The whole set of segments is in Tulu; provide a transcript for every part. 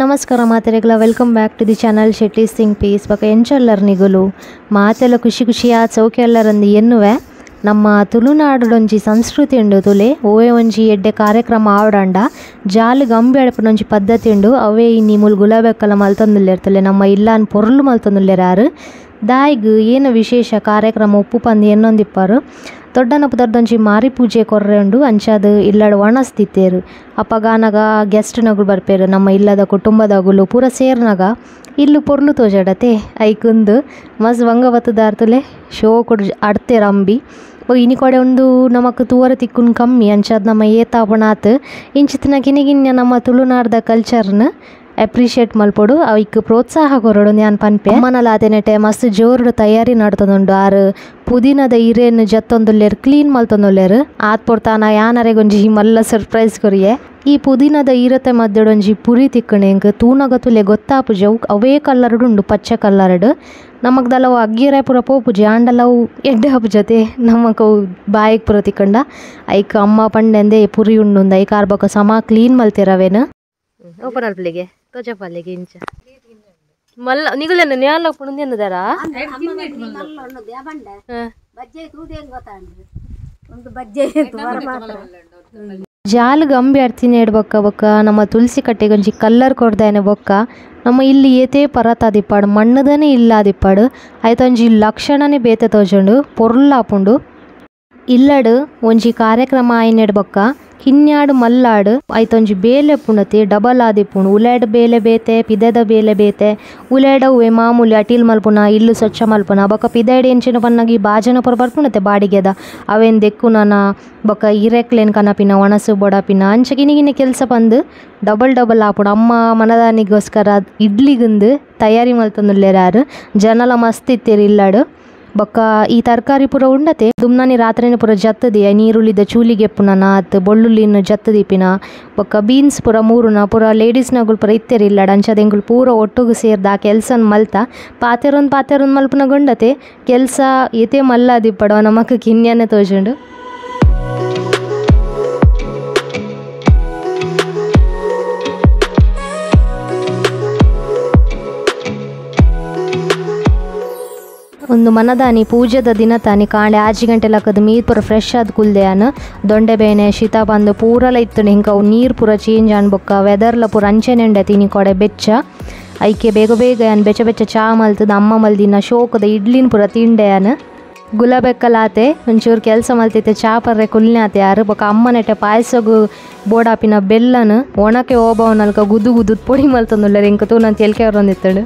ನಮಸ್ಕಾರ ಮಾತೆರೆಗ್ಲ welcome back to the channel Shetty Singh piece ಬೊಕ ಎಂಚೊಲ್ಲರ್ ನಿಗುಲು ಮಾತೆಲ ಖುಷಿ ಖುಷಿಯಾದ್ ಸೌಖ್ಯಲ್ಲರಂದು ಎನ್ನುವೆ. ನಮ್ಮ ತುಳುನಾಡುಡೊಂಜಿ ಸಂಸ್ಕೃತಿ ಉಂಡು ತುಲೆ ಓವೆ ಒಂಜಿ ಎಡ್ಡೆ ಕಾರ್ಯಕ್ರಮ ಆವಡಂಡ ಜಾಲು ಗಂಬಿ ಅಡಪುನೊಂಜಿ ಪದ್ಧತಿ ಉಂಡು. ಅವೇ ಇನ್ನಿ ಮೂಲು ಗುಲಾಬೆಕ್ಕಲ ಮಲ್ತೊಂದುಲ್ಲೆರ್ ನಮ್ಮ ಇಲ್ಲಾನ್ ಪೊರ್ಲು ಮಲ್ತೊಂದುಲ್ಲೆರ್ ಆರು. ದಾಯಿಗ್ ಏನ ವಿಶೇಷ ಕಾರ್ಯಕ್ರಮ ಉಪ್ಪು ಪಂದ್ ಎನ್ನೊಂದಿಪ್ಪರು. ದೊಡ್ಡನ ಪುದರ್ದೊಂಜಿ ಮಾರಿ ಪೂಜೆ ಕೊರ್ರೆ ಉಂಡು. ಅಂಚಾದ್ ಇಲ್ಲಡ್ ಒಣಸ್ ದಿತ್ತೇರು. ಅಪಗಾನಗ ಗೆಸ್ಟ್ ನಗುಲು ಬರ್ಪೇರು, ನಮ್ಮ ಇಲ್ಲದ ಕುಟುಂಬದಗುಲು ಪೂರ ಸೇರ್ನಗ ಇಲ್ಲು ಪೊರ್ಲು ತೋಜಡತೆ ಐಕುಂದು ಮಸ್ತ್ ಬಂಗ ಬತ್ತುದಾರ್ತುಲೆ ಶೋಕುಡು ಅಡ್ತೇರ್ ಅಂಬಿ. ಇನಿ ಕೊಡೆ ಉಂದು ನಮಕ್ ತೂವರೆ ತಿಕ್ಕುನ್ ಕಮ್ಮಿ. ಅಂಚಾದ್ ನಮ್ಮ ಏತಾಪಣಾತ್ ಇಂಚಿತ್ತಿನ ಕಿನ್ಯ ನಮ್ಮ ತುಳುನಾಡ್ದ ಕಲ್ಚರ್ನ್ ಅಪ್ರಿಷಿಯೇಟ್ ಮಲ್ಪೊಡು, ಅವಿಕ್ ಪ್ರೋತ್ಸಾಹ ಕೊರೊಡು ಯಾನ್ ಪನ್ಪೆ. ಅಮ್ಮನಲಾತೆನೆಟೆ ಮಸ್ತ್ ಜೋರುಡು ತಯಾರಿ ನಡತೊಂದುಂಡು. ಆರು ಪುದೀನದ ಇರೆನ್ ಜತ್ತೊಂದುಲ್ಲೆರ್, ಕ್ಲೀನ್ ಮಲ್ತೊಂದುಲ್ಲೆರ್. ಆತ್ ಪೊರ್ತಾನ ಯಾನರೆಗೊಂಜಿ ಮಲ್ಲ ಸರ್ಪ್ರೈಸ್ ಕೊರಿಯೆ. ಈ ಪುದೀನದ ಇರತೆ ಮಧ್ಯಡೊಂಜಿ ಪುರಿ ತಿಕ್ಕಣೆ ಎಂಕ್ ತೂನಗ ತುಲೆ ಗೊತ್ತಾಪುಜಿ. ಅವು ಅವೇ ಕಲ್ಲರ್ಡ್ ಉಂಡು, ಪಚ್ಚೆ ಕಲ್ಲರ್ಡ್. ನಮಕ್ ದಾಲ ಅವು ಅಗ್ಗಿಯರೆ ಪೂರ ಪೋಪುಜಿ, ಆಂಡಲ ಅವು ಎಡ್ಡೆ ಆಪುಜತೆ ನಮಕ್ ಅವು ಬಾಯಿಗ್ ಪೂರ ತಿಕ್ಕಂಡ. ಐಕ್ ಅಮ್ಮ ಪಂಡೆಂದೆ ಪುರಿ ಉಂಡು ಐಕ್ ಆರ್ ಬೊಕ ಸಮ ಕ್ಲೀನ್ ಮಲ್ತೆರ್ ಅವೇನ್. ಓಪನ್ ಅಲ್ಪಲಿಗೆ ತೋಜಪಾಲಿಗೆ ಇಂಚ ಮಲ್ಲ ನಿಗುಲೆನ ನ್ಯಾಲ ಪುಣಂದೆನ್ನದಾರ ಜಾಲು ಗಂಬಿ ಅಡ್ತೀನಿ ಬೊಕ್ಕ ಬೊಕ್ಕ ನಮ್ಮ ತುಳಸಿ ಕಟ್ಟೆಗೊಂಜಿ ಕಲ್ಲರ್ ಕೊರ್ದಾನೆ ಬೊಕ್ಕ ನಮ್ಮ ಇಲ್ಲಿ ಏತೇ ಪರತಾದಿಪ್ಪಾಡು ಮಣ್ಣದನೇ ಇಲ್ಲಾದಿಪ್ಪಾಡು ಆಯ್ತೊಂಜಿ ಲಕ್ಷಣನೇ ಬೇತೆ ತೋಜುಂಡು ಪೊರ್ಲಾಪುಂಡು. ಇಲ್ಲಡು ಒಂಜಿ ಕಾರ್ಯಕ್ರಮ ಆಯ್ನೆಡ್ ಬೊಕ್ಕ ಕಿನ್ಯಾಡು ಮಲ್ಲಾಡು ಐತೊಂಜಿ ಬೇಲೆ ಪುಣತಿ ಡಬಲ್ ಆದಿಪ್ಪುಂಡು. ಉಲೇಡ್ ಬೇಲೆ ಬೇತೆ, ಪಿದೆದ ಬೇಲೆ ಬೇತೆ. ಉಲೇಡವ್ವೆ ಮಾಮೂಲಿ ಅಟೀಲ್ ಮಲ್ಪುನ, ಇಲ್ಲು ಸ್ವಚ್ಛ ಮಲ್ಪುನ. ಬೊಕ್ಕ ಪಿದೆಡ್ ಎಂಚಿನ ಪನ್ನಗ ಈ ಬಾಜನ ಪೂರ ಬರ್ಪುಣತೆ ಬಾಡಿಗೆದ ಅವೇನ್ ದೆಕ್ಕುನನ ಬೊಕ್ಕ ಇರೆಕ್ಲೇನ್ ಕನಪಿನ ಒಣಸು ಬೊಡಪಿನ ಅಂಚ ಗಿನಿ ಗಿನಿ ಕೆಲಸ ಪಂದು ಡಬಲ್ ಡಬಲ್ ಆಪುಂಡು. ಅಮ್ಮ ಮನದಾನಿಗೋಸ್ಕರ ಇಡ್ಲಿಗುಂದು ತಯಾರಿ ಮಲ್ತೊಂದುಲ್ಲೆರ್ ಆರು. ಜನಲ ಮಸ್ತ್ ಇತ್ತೆರ್ ಇಲ್ಲಡು. ಬೊಕ್ಕ ಈ ತರಕಾರಿ ಪೂರ ಉಂಡತೆ ದುಮ್ನಾನಿ ರಾತ್ರಿನೇ ಪೂರ ಜತ್ತದಿ ನೀರುಳ್ಳಿದ ಚೂಲಿಗೆಪ್ಪುನ ಅತ್ ಬೊಳ್ಳುಳ್ಳಿನ ಜತ್ತದಿಪಿನ ಬೊಕ್ಕ ಬೀನ್ಸ್ ಪೂರ ಮೂರುನ ಪೂರ ಲೇಡೀಸ್ನಗುಲು ಪೂರ ಇತ್ತೆರ್ ಇಲ್ಲಡ್. ಅಂಚಾದ್ ಎಂಕುಲು ಪೂರ ಒಟ್ಟುಗು ಸೇರ್ದ್ ಆ ಕೆಲ್ಸನ್ ಮಲ್ತ ಪಾತೆರೊಂದು ಪಾತೆರೊಂದು ಮಲ್ಪುನ ಗೊಂಡತೆ ಕೆಲ್ಸ ಏತೇ ಮಲ್ಲಾದಿಪ್ಪಡು ನಮಕ್ ಕಿನ್ಯನೆ ತೋಜುಂಡು. ಒಂದು ಮನದಾನಿ ಪೂಜೆದ ದಿನ ತಾನಿ ಕಾಂಡೆ 6 ಗಂಟೆ ಲಕ್ಕದ ಮೀರ್ ಪೂರ ಫ್ರೆಶ್ ಆದ್ ಕುಲ್ದೆಯಾನ. ದೊಂಡೆ ಬೇನೆ ಶೀತ ಬಂದು ಪೂರಲ ಇತ್ತು ಹಿಂಕ ಅವು ನೀರು ಪೂರ ಚೇಂಜ್ ಆನ್ ಬೊಕ್ಕ ವೆದರ್ಲ ಪೂರ ಅಂಚೆನೆ ಉಂಡತಿ ಇನಿ ಕೊಡೆ ಬೆಚ್ಚ. ಐಕೆ ಬೇಗ ಬೇಗ ಯಾನ್ ಬೆಚ್ಚ ಬೆಚ್ಚ ಚಾ ಮಲ್ತದ ಅಮ್ಮ ಮಲ್ದಿನ ಶೋಕದ ಇಡ್ಲಿನ ಪೂರ ತಿಂಡೆಯಾನ. ಗುಲಾಬೆಕ್ಕಲಾತೆ ಒಂಚೂರು ಕೆಲಸ ಮಲ್ತೈತೆ ಚಾ ಪರ್ರೆ ಕುಲ್ನಾತೆ ಯಾರು. ಬೊಕ್ಕ ಅಮ್ಮನೆಟೆ ಪಾಯಸಗು ಬೋಡಾಪಿನ ಬೆಲ್ಲನ ಒಣಕೆ ಓಬವನಲ್ಕ ಗುದ್ದು ಗುದ್ದು ಪೊಡಿ ಮಲ್ತೊಂದುಲ್ಲೆರ್. ಎಂಕ ತೂನಂತ ಎಲ್ಕೆ ಅವರೊಂದಿತ್ತಳು.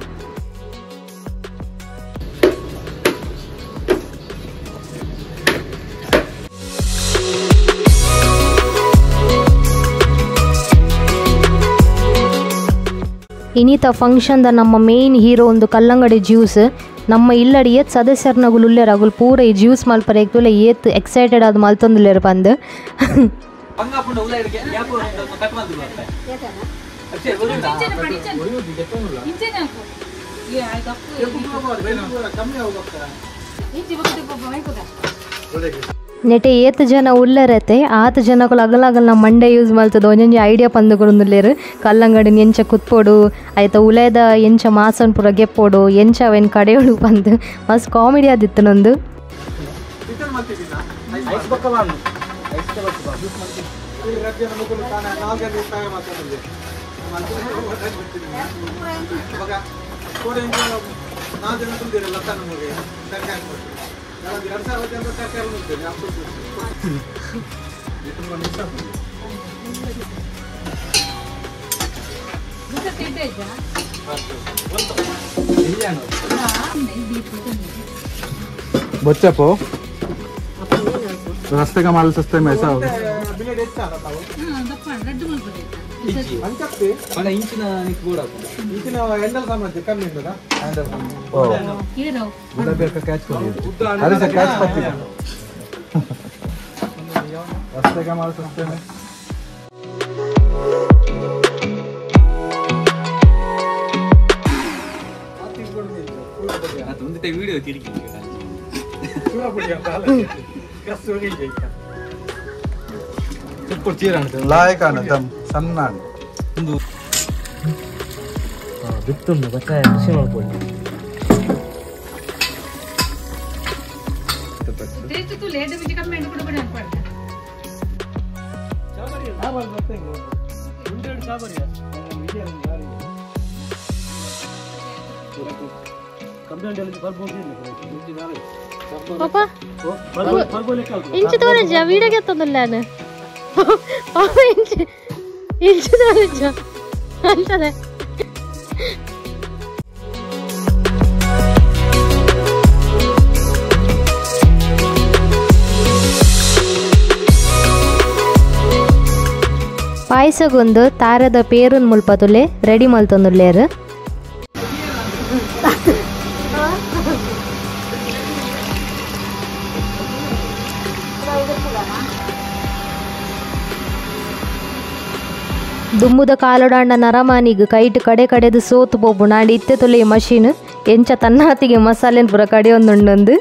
ಇನ್ನಿತ ಫಂಕ್ಷನ್ದ ನಮ್ಮ ಮೇನ್ ಹೀರೋ ಒಂದು ಕಲ್ಲಂಗಡಿ ಜ್ಯೂಸ್. ನಮ್ಮ ಇಲ್ಲಡಿ ಏತ್ ಸದಸ್ಯರ್ನಗುಲು ಉಲ್ಲೆರ್ ಅಗುಲು ಪೂರ ಈ ಜ್ಯೂಸ್ ಮಲ್ಪರೆ ತುಲೆ ಏತ್ ಎಕ್ಸೈಟೆಡ್ ಆದ್ ಮಲ್ತೊಂದುಲ್ಲೆರ್ ಪಂದ್. ನೆಟೆ ಏತ್ ಜನ ಉಲ್ಲರತೆ ಆತ್ ಜನಕುಲು ಅಗಲಗಲ್ನ ಮಂಡೆ ಯೂಸ್ ಮಲ್ತದ ಒಂಜೊಂಜಿ ಐಡಿಯಾ ಪಂದು ಕೊರೊಂದುಲ್ಲೆರ್. ಕಲ್ಲಂಗಡಿನ ಎಂಚ ಕುತ್ಪೊಡು ಐತ ಉಲೇದ ಎಂಚ ಮಾಸನ್ ಪೂರ ಗೆಪ್ಪೊಡು ಎಂಚ ಅವೇನ್ ಕಡೆಯೋಡು ಪಂದು ಮಸ್ತ್ ಕಾಮಿಡಿ ಆದಿತ್ತು ನೊಂದು. बच्चा पो रास्ते का माल सस्ते में ऐसा होगा. रास्ते का माल सस्ते में. ಲಾಯಕಾನ ದಮ್ ಸಣ್ಣ ಬಿತ್ತುಂಡು ಬಚ್ಚಾಯ ಕೃಷಿ ಮಾಡ್ಕೊಳ್ಳಿ. ಪಾಪ ಇಂಚು ತೋರಜ್ಜ ವೀಡಿಯೋಗೆ ಎತ್ತೊಂದಿಲ್ಲ ಪಾಪ ಇಂಚು ಇಂಚು ತೋರಜ್ಜ ಅಂತದೆ. ಪಾಯಸಗೊಂದು ತಾರದ ಪೇರುನ್ ಮುಲ್ಪತುಲೆ ರೆಡಿ ಮಲ್ತೊಂದುಲ್ಲೇರು. ದುಮ್ಮುದ ಕಾಲುಡಾಂಡ ನರಮಾನಿಗ್ ಕೈಟ್ ಕಡೆ ಕಡೆದು ಸೋತು ಪೋಪು ನಾಂಡ ಇತ್ತೆ ತುಲೆ ಮಷೀನ್ ಎಂಚ ತನ್ನಾತಿಗೆ ಮಸಾಲೆನ್ ಪೂರ ಕಡೆಯೊಂದುಂಡೊಂದು.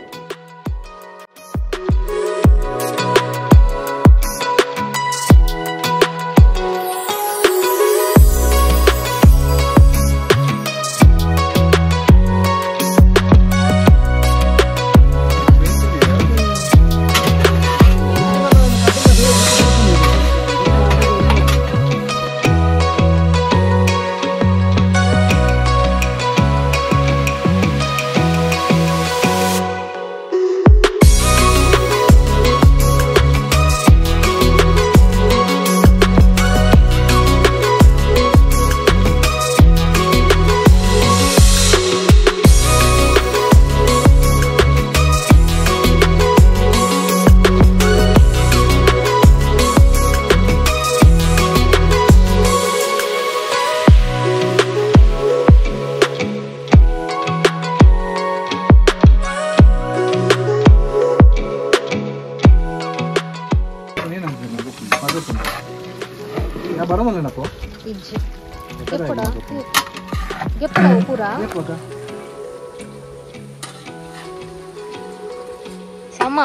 ಸಮ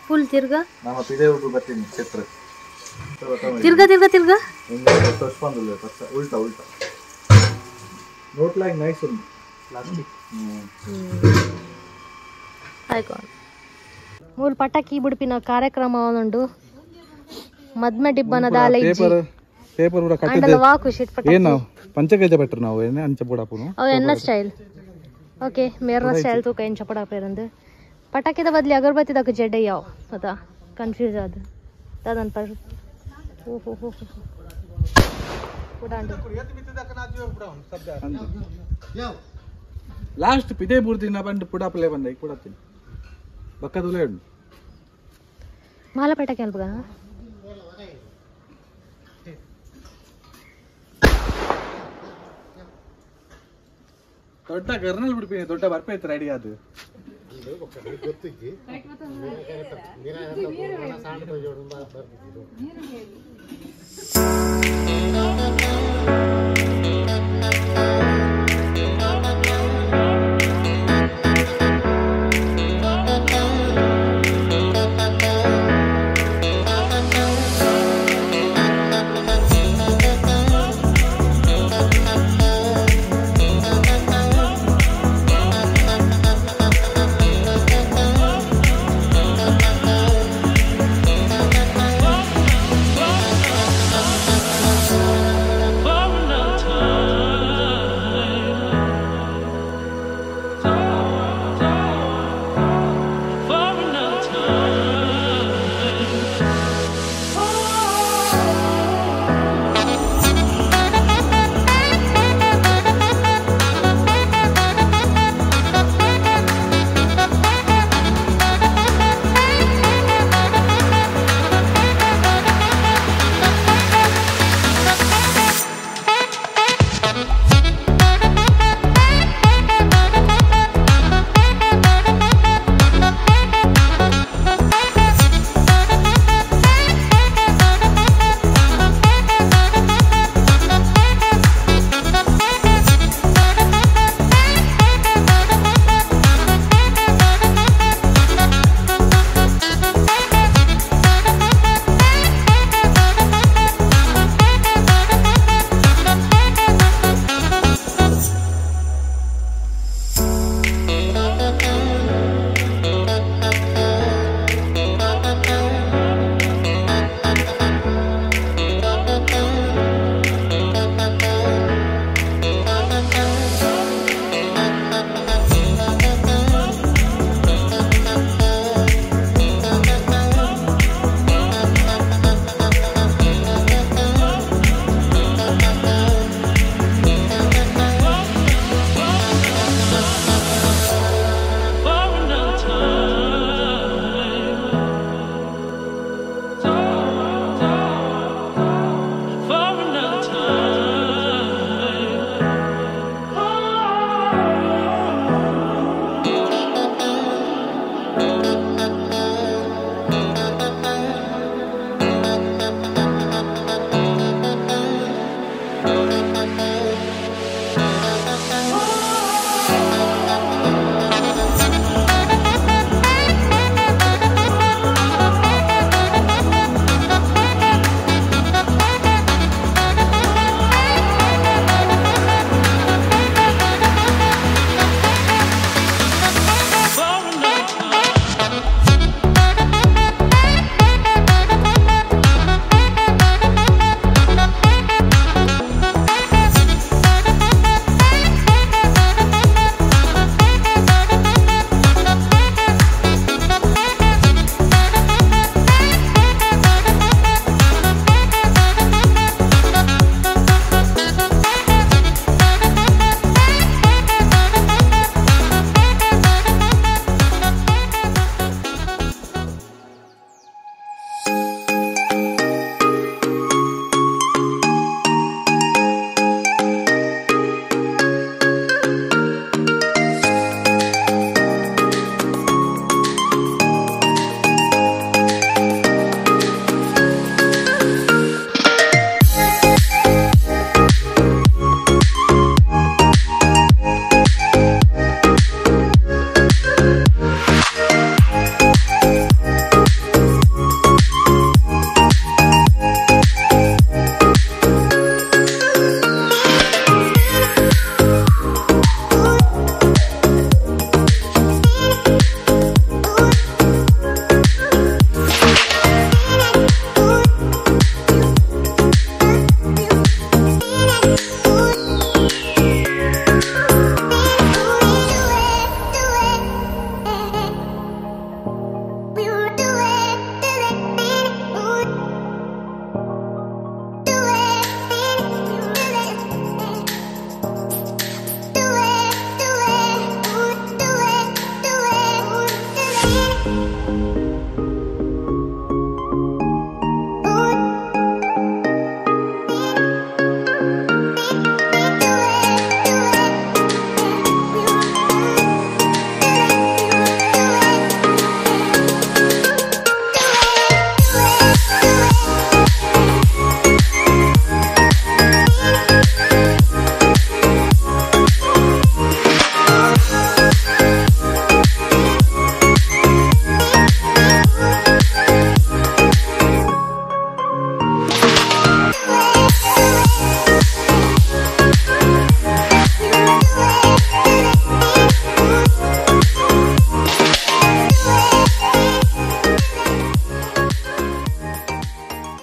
ಫುಲ್ ತಿರ್ಗಾ ನಮ್ಮ ಪಿದೆ ಉಂಟು ಬರ್ತೀನಿ ಚಿತ್ರ ತಿರ್ಗಾ ತಿರ್ಗಾ ತಿರ್ಗಾ ಉಲ್ಟಾ ಉಲ್ಟಾ ನೋಟ್ ಲೈಕ್ ನೈಸ್ ಉಂಟು ಪ್ಲಾಸ್ಟಿಕ್. ಆಯ್ಕೊಂಡು ಮೂರು ಪಟಾಕಿ ಬಿಡ್ಪಿನ ಕಾರ್ಯಕ್ರಮ ಉಂಡು ಮದ್ಮೆ ಡಿಬ್ಬನ ದಾಲ ಪೇಪರ್ ಪೇಪರ್ ಕೂಡ ಕಟ್ಟಿದೆ ವಾ ಖುಷಿ ಪಟಾಕಿ ಏನು ಪಂಚಗಜ ಬೆಟ್ರ್ ನಾವು ಏನೇ ಅಂಚ ಬುಡಪುನು ಅವು ಎನ್ನ ಸ್ಟೈಲ್ ಓಕೆ ಮೇರ್ನ ಸ್ಟೈಲ್ ತೂಕ ಎಂಚ ಪಡಾಪೇರಂದು ಪಟಾಕಿದ ಬದಲಿ ಅಗರಬತ್ತಿದಕ್ಕೆ ಜಡ್ಡೆ ಯಾವ ಅದ ಕನ್ಫ್ಯೂಸ್ ಅದು ತದನ್ ಪರ್ ಓಹೋ ಹೋ ಹೋ ಲಾಸ್ಟ್ ಪಿದೆ ಬುಡ್ದಿನ ಬಂದು ಪುಡಾಪಲೆ ಬಂದ ಈಗ ಪುಡಾತೀನಿ ಬಕ್ಕದುಲೇ ಉಂಟು ಮಾಲ ಪಟಾಕಿ ಅಲ್ಬಗ ದೊಡ್ಡ ಗರ್ನಲ್ ಬಿಡ್ತೀನಿ ದೊಡ್ಡ ಬರ್ಪೆ ಇತ್ತು ರೆಡಿ ಅದು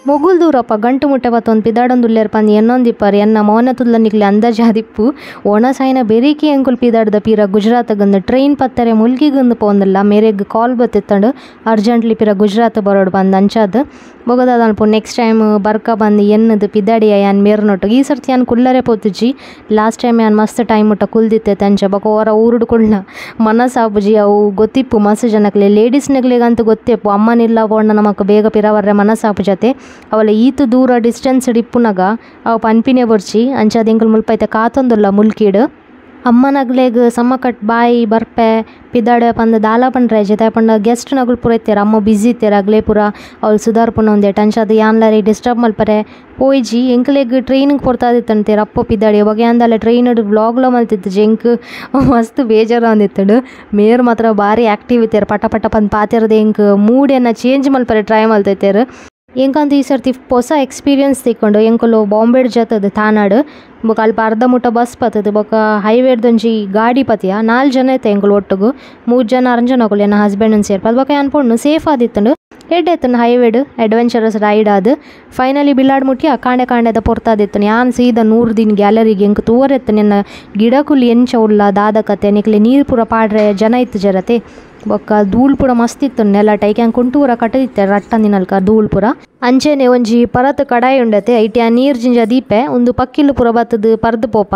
ಮೊಗುಲ್ ದೂರಪ್ಪ ಗಂಟು ಮುಟ್ಟೆ ಬತ್ತೊಂದು ಪಿದಾಡೊಂದುಲ್ಲೇರ್ ಪಂದು ಎನ್ನೊಂದಿಪ್ಪರ್ ಎನ್ನ ಮೌನ ತುಲ್ಲ ನಿಕ್ಲೆ ಅಂದಾಜಾದಿಪ್ಪು ಒಣಸಾಯಿನ ಬೆರಿಕಿ ಅಂಕುಲ್ ಪಿದಾಡ್ದ ಪೀರ ಗುಜರಾತ್ಗಂದು ಟ್ರೈನ್ ಪತ್ತರೆ ಮುಲ್ಕಿಗಂದು ಪೋಂದಿಲ್ಲ ಮೇರೆಗ್ ಕಾಲ್ ಬತ್ತಿತ್ತಂಡು ಅರ್ಜೆಂಟ್ಲಿ ಪಿರ ಗುಜರಾತ್ ಬರೋಡು ಬಂದು ಅಂಚಾದ್ ಬೊಗದಾದಲ್ಪ ನೆಕ್ಸ್ಟ್ ಟೈಮ್ ಬರ್ಕ ಬಂದು ಎನ್ನದು ಪಿದಾಡಿಯ ಯಾನ್ ಮೇರ್ನೊಟ್ಟು ಈ ಸರ್ತಿ ಯಾನ್ ಕುಲ್ಲರೆ ಪೋತುಜಿ ಲಾಸ್ಟ್ ಟೈಮ್ ಯಾನ್ ಮಸ್ತ್ ಟೈಮ್ ಮುಟ್ಟ ಕುಲ್ದಿತ್ತೆ ಅಂಚ ಬೊಕ ಓರ ಊರುಡು ಕುಳ್ಳ ಮನಸ್ಸಾಪುಜಿ ಅವು ಗೊತ್ತಿಪ್ಪು ಮಸ್ತ್ ಜನಕ್ಲೆ ಲೇಡೀಸ್ನಗ್ಲೆಗಂತೂ ಗೊತ್ತಿಪ್ಪು ಅಮ್ಮನಿಲ್ಲ ಪೋಂಡ ನಮಕ್ ಬೇಗ ಪಿರ ಬರ್ರೆ ಮನಸ್ಸಾಪುಜತೆ ಅವಲ ಈತು ದೂರ ಡಿಸ್ಟೆನ್ಸ್ ಇಪ್ಪುನಗ ಅವು ಪನ್ಪಿನೇ ಬೊರ್ಚಿ ಅಂಚಾದ್ ಎಂಕುಲು ಮುಲ್ಪ ಐತೆ ಕಾತೊಂದುಲ್ಲ ಮುಲ್ಕಿಡ್ ಅಮ್ಮನಗ್ಲೆಗ್ ಸಮಕಟ್ ಬಾಯಿ ಬರ್ಪೆ ಪಿದಾಡೆ ಪಂದ್ ದಾಲ ಪಂಡ್ರೆ ಜೊತೆ ಪಂಡ ಗೆಸ್ಟ್ ನಗುಲು ಪೂರ ಇತ್ತೆರ್ ಅಮ್ಮ ಬಿಸಿ ಇತ್ತೆರ್ ಅಗ್ಲೆ ಪೂರ ಅವ್ಲು ಸುಧಾರ್ಪುನ ಒಂದೇಟ್ ಅಂಚಾದ್ ಯಾನ್ಲಾರಿ ಡಿಸ್ಟರ್ಬ್ ಮಲ್ಪರೆ ಪೋಯಿಜಿ ಎಂಕ್ಲೆಗ್ ಟ್ರೈನ್ಗೆ ಪೊರ್ತಾದಿತ್ತಂತೇರ್ ಅಪ್ಪ ಪಿದಾಡಿ ಬೊಕ ಯಾನ್ ಟ್ರೈನ್ ವ್ಲಾಗ್ಲ ಮಲ್ತಿತ್ತಿಜಿ ಎಂಕ್ ಮಸ್ತ್ ಬೇಜಾರು ಅಂದಿತ್ತುಂಡು ಮೇರ್ ಮಾತ್ರ ಬಾರಿ ಆ್ಯಕ್ಟಿವ್ ಇತ್ತೆರ್ ಪಟ ಪಟ ಪಂದ್ ಪಾತೆರ್ದ್ ಎಂಕ್ ಮೂಡ್ ಎನ್ನ ಚೇಂಜ್ ಮಲ್ಪರೆ ಟ್ರೈ ಮಲ್ತಿತ್ತೆರ್ ಎಂಕಂತ ಈ ಸರ್ತಿ ಹೊಸ ಎಕ್ಸ್ಪೀರಿಯನ್ಸ್ ತಿಕ್ಕೊಂಡು ಎಂಕುಲು ಬಾಂಬೆಡ್ ಜತದ ತಾನಾಡು ಬೊಕ ಅಲ್ಪ ಅರ್ಧ ಮುಟ್ಟ ಬಸ್ ಪತ್ತದು ಬೊಕ ಹೈವೇಡ್ದೊಂಜಿ ಗಾಡಿ ಪತಿಯ 4 ಜನ ಇತ್ತೆ ಎಂಕುಲು ಒಟ್ಟುಗು 3 ಜನ ಅರಂಜನಕುಲು ಎನ್ನ ಹಸ್ಬೆಂಡ್ ಸೇರ್ಪ ಬೊಕ ಯಾನ್ ಪೊಣ್ಣು ಸೇಫ್ ಆದಿತ್ತುಂಡು ಎಡ್ಡೆ ಇತ್ತುಂಡು ಹೈವೇಡ್ ಅಡ್ವೆಂಚರಸ್ ರೈಡ್ ಆದ್ ಫೈನಲಿ ಬಿಲ್ಲಾಡ್ ಮುಟ್ಟಿ ಕಾಂಡೆ ಕಾಂಡೆದ ಪೊರ್ತಾದಿತ್ತುಂಡು ಯಾನ್ ಸೀದಾ 100 ದಿನ ಗ್ಯಾಲರಿಗೆ ಎಂಕ್ ತೂವರೆತ್ತು ನಿನ್ನ ಗಿಡಕುಲು ಎಂಚ ಉಲ್ಲ ದಾದ ಕತೆ ನಿಕ್ಲೆ ನೀರು ಪೂರ ಪಾಡ್ರೆ ಜನ ಇತ್ತು ಜರತೆ ಬೊಕ್ಕ ಧೂಳ್ ಪೂರ ಮಸ್ತ್ ಇತ್ತು ನೆಲ ಟೈಕ್ ಯಾನ್ ಕುಂಟೂರ ಕಟ್ಟದಿತ್ತೆ ರಟ್ಟಂದಿನಲ್ಕ ಧೂಳ್ ಪೂರ ಅಂಚೆನೆ ಒಂಜಿ ಪರತ್ ಕಡಾಯಿ ಉಂಡತೆ ಐಟ್ ಯಾನ್ ನೀರ್ ಜಿಂಜ ದೀಪೆ ಒಂದು ಪಕ್ಕಿಲು ಪೂರ ಬತ್ತದು ಪರ್ದು ಪೋಪ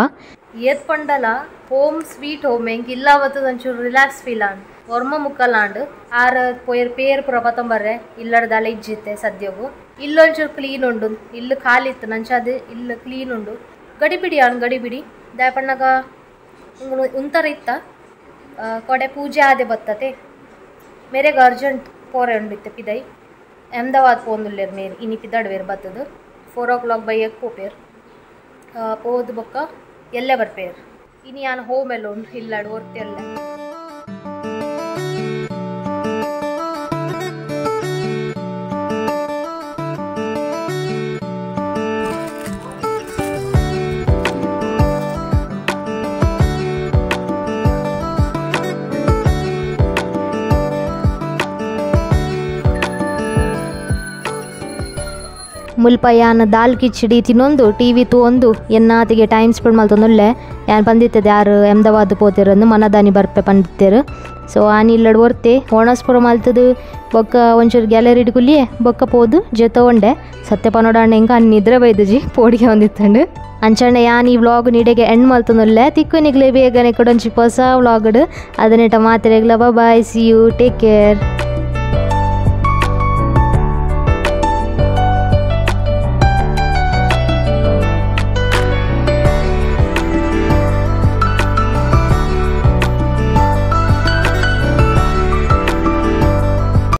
ಏತ್ ಪಂಡಲ home sweet home ಎಂಕ್ ಇಲ್ಲ ಬತ್ತದ ಒಂಚೂರು ರಿಲ್ಯಾಕ್ಸ್ ಫೀಲ್ ಆಂಡ್ ಒರ್ಮ ಮುಕ್ಕಲಾಂಡ್ ಆರ್ ಪೋಯರ್ ಪೇರ್ ಪೂರ ಬತ್ತೊಂಬರ್ರೆ ಇಲ್ಲಡ್ದಾಲ ಇಜ್ಜಿತ್ತೆ ಸದ್ಯಗು ಇಲ್ಲೊಂಚೂರು ಕ್ಲೀನ್ ಉಂಡು ಇಲ್ಲು ಖಾಲಿ ಇತ್ತು ನಂಚಾದ್ ಇಲ್ಲು ಕ್ಲೀನ್ ಉಂಡು ಗಡಿಬಿಡಿ ಆನ್ ಗಡಿಬಿಡಿ ದಾಯಪಣ್ಣಗ ಉಂತರ ಇತ್ತ ಕೊಡೆ ಪೂಜೆ ಆದೆ ಬತ್ತತೆ ಮೇರೆಗ್ ಅರ್ಜೆಂಟ್ ಪೋರೆ ಉಂಡಿತ್ತೆ ಪಿದೈ ಅಹಮದಾಬಾದ್ ಪೋಂದುಲ್ಲೇರ್ ಮೇರ್ ಇನಿ ಪಿದಾಡ್ವೇರ್ ಬತ್ತದು 4 o'clock ಬೈಯಕ್ ಪೋಪೇರ್ ಪೋದು ಬೊಕ್ಕ ಎಲ್ಲೆ ಬರ್ಪೇರ್ ಇನಿ ಯಾನ್ ಹೋಮ್ ಎಲ್ಲ ಉಂಡು ಇಲ್ಲಾಡು ಒರ್ತೆಲ್ಲ ಮುಲ್ಪ ಯಾನ್ ದಾಲ್ ಕಿಚಡಿ ತಿನ್ನೊಂದು ಟಿವಿ ತೂವೊಂದು ಎನ್ನಾತಿಗೆ ಟೈಮ್ ಸ್ಪೆಂಡ್ ಮಲ್ತೊಂದುಲ್ಲೆ ಯಾನ್ ಪಂದಿತ್ತದ ಯಾರು ಅಹಮದಾಬಾದ್ ಪೋತಿರಂದು ಮನದಾನಿ ಬರ್ಪೆ ಪಂದಿತ್ತೇರು ಸೊ ಆನ್ ಇಲ್ಲಡ್ ಒರ್ತೆ ಒಣಸ್ ಪೂರ ಮಲ್ತದು ಬೊಕ್ಕ ಒಂಚೂರು ಗ್ಯಾಲರಿಡ್ ಕುಲ್ಲಿಯೆ ಬೊಕ್ಕ ಪೋದು ಜೊತೆ ಸತ್ಯ ಪನೋಡಾಂಡ ಎಂಕ ಅನ್ ನಿದ್ರೆ ಬೈದುಜಿ ಪೋಡಿಗೆ ಒಂದಿತ್ತಂಡು ಅಂಚಂಡ ಯಾನ್ ಈ ವ್ಲಾಗ್ ನಿಡೆಗೆ ಎಂಡ್ ಮಲ್ತೊಂದುಲ್ಲೆ ತಿಕ್ಕು ನಿಗ್ಲೆ ಬೇಗನೆ ಕೊಡೊಂಚಿ ಹೊಸ ವ್ಲಾಗ್ಡ್ ಅದನ್ನೇಟ ಮಾತೆರೆಗ್ಲ bye see you take care.